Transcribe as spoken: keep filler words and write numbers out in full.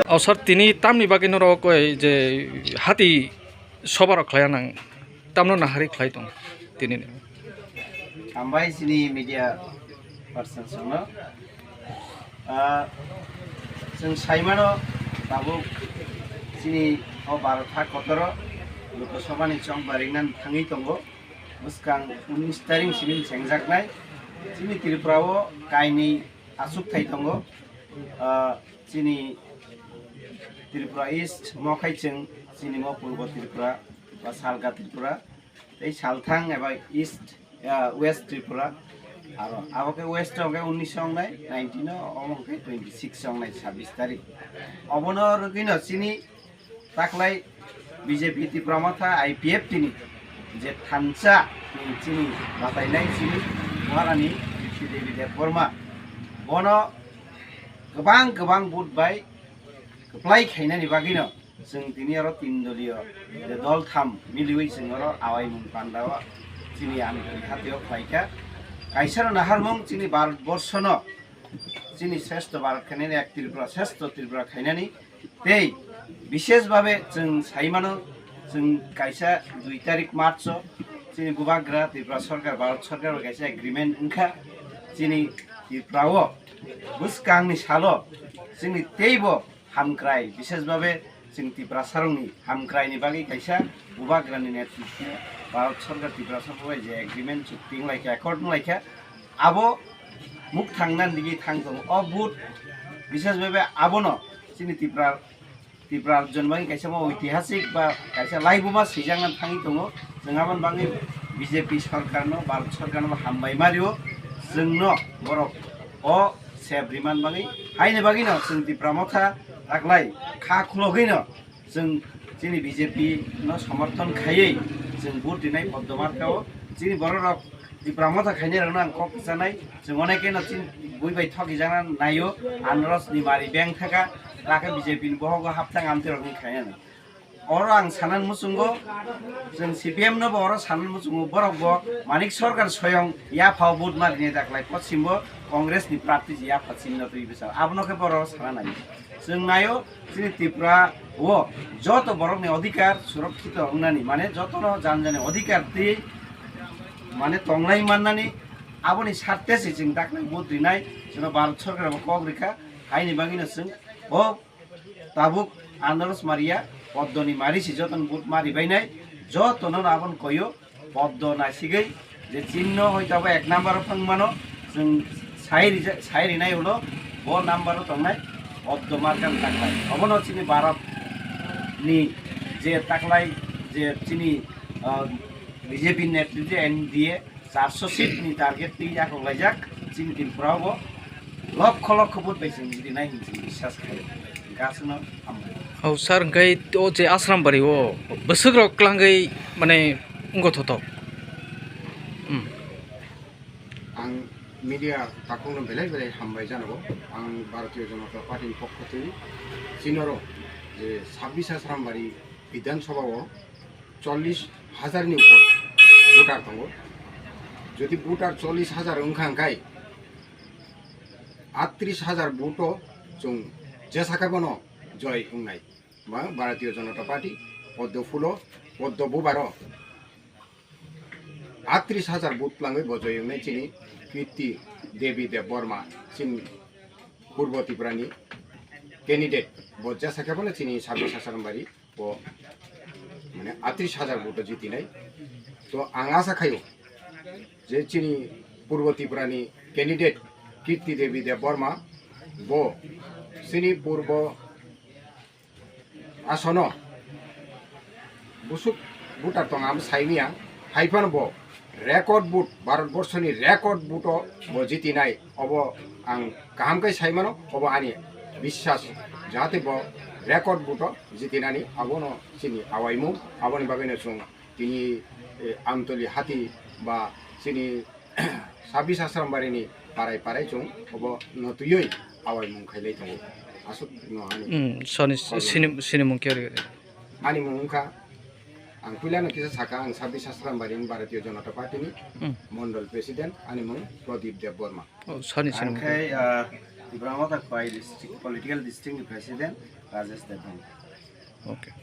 O sir, tini tamni bagwi norok oi je hati soba rok khlai nang, tamno nahari khlai tong tini ni? Hambai chini media person songno. Ah, chwng saimano tabuk chini o Bharat ha kotoro Lok Sabha ni chong baringnan thangwi tongo. Bwskang unis tarik simi chengjaknai. Chini Tripura o kainwi achukthai tongo. Ah, chini Tripura East mo khai chwng chini mo Purbo Tripura ba Salka Tripura. Tei salthang eba East, ah, West Tripura. Aro abo khe West o hwnkhe unis ongnai, nineteen o, omo hwnkhe twenty six ongnai, sabbish tarik. Obono rwgwino chini taklai B J P Tipra Motha I P F T ni je thansa ni chini batainai chini Maharani Kirti Devi Debbarma, bono kwbang kwbang vote bai kwplai khainani bagwino chwng tini oro tin doliyo je dol tham miliwi chwng oro awaimung pandao chini Amtwini hatio khlaikha. Kaisano naharmung chini Bharat borsono chini Sreshto Bharat khainani, ek Tripura Sreshto Tripura khainani. Tei bishesh bhabe chwng saimano, chwng kaisa dui tarik March o chini bubagra Tripura Sorkar, Bharat Sorkar bai kaisa agreement wngkha. Chini Tripura o bwskangni salo chini teibo hamkrai, bishesh bhabe chwng Tiprasarokni hamkraini bagwi kaisa bubagrani netritwo Bharat Sorkar Tiprasa bai je agreement chukti wnglaikha, accord wnglaikha, abo mukthang nan digi thang tongo. O vote bishesh bhabe abono chini Tipra, Tipra rajyoni bagwi kaisa mo oitihasik ba kaisa laibuma swijak nan thangwi tongo. Chwng aboni bagwi B J P sorkarno, Bharat sorkarno hambai mario, chwngno borok o sep riman bagwi. Haini bagwino chwng Tipra Motha taklai kha khulogwino chwng chini B J P no somorthon khaiwi chwng vote rinai Poddo Marka o. Chini bororok Tipra Motha khainai rokno ang kok kwchanai, chwng onek no chini bui bai thoki jana naio, Anarosni mari beng thaka, lakhe B J P ni bohogo hapthang amtwi rokni khainani. Oro ang sanan muchungo, chwng C P M no bo oro sanan muchungo, borok bo Manik Sarkar soyong yaphao vote ma rinai daklai, poschimbo Congress ni prarthi je yapha chinno twi bwsa, abono khe borok sana nai. Chwng naio, chini Tripura o joto borokni odhikar surokkito wngnani, mane jotono jan jani odhikar twi mane tonglai mannani, aboni sarthe se chwng daklai vote rinai, chwngno Bharat Sarkar bo kok rikha, haini bagwino chwng o tabuk Anaros Maria, Poddoni mari si jotono vote ma ribainai, jotono aboni koyo Poddo naisigwi je chinno hoito abo ek number o phang mano, chwng sai rija-, sai rinai ulo bo number o tongnai Poddo markani taklai. Obono chini Bharat ni je taklai je chini, ah, B J P netritwe N D A charso seat ni target twi yakhok laijak chini Tripura o bo lokho lokho vote bai chwng rinai hinwi chwng biswas khlaio. Gasno hambai. Hau sir, hwnkhe o je Asrambari o bwswk rok klangwi mane wngkha thothok. Hmm. Ang media takhukno belai belai hambai janago. Ang Bharatiya Janata Party ni pokho twi chinoro je sabbish Asrambari Bidhan Sabha o chollish hajar ni upor voter tongo. Jodi voter chollish hajar wngkha hwnkhe, attrish hajar vote o chwng jesa khe bono joy wngnai. Ba Bharatiya Janata Party, Poddo Phulo, Poddo Bubaro attrish hajar vote twlangwi bo joy wngnai chini Kirti Devi Debbarma, chini Purbo Tripura ni candidate, bo jesa khe bono chini sabbish Asrambari bo mane attrish hajar vote o jitinai. To ang asa khaio je chini Purbo Tripura ni candidate Kirti Devi Debbarma bo chini Purbo asono busuk voter tong am saimia, haiphano bo record vote, Bharat borso ni record vote o bo jitinai, obo ang kaham khe saimano, obo ani biswas, jahate bo record vote o jitinani abono chini awaimung, aboni bagwino chwng tini, eh, Amtoli hati ba chini sabbish Asrambari ni parai parai chwng obo no twiwi awaimung khailai tongo. Aswk no ani Hmm, soni sini sini mung khe ori. Ani mung wngkha, ang puilano kisa saka, ang Sabbi Sastram Bari ni Bharatiya Janata Party ni Hmm. Mondol President, ani mung Pradip Debbarma. Oh, soni sini mung khe. Ang khe, ah, Tipra Motha Khowai district, political district ni President Rajesh Debbarma. Okay.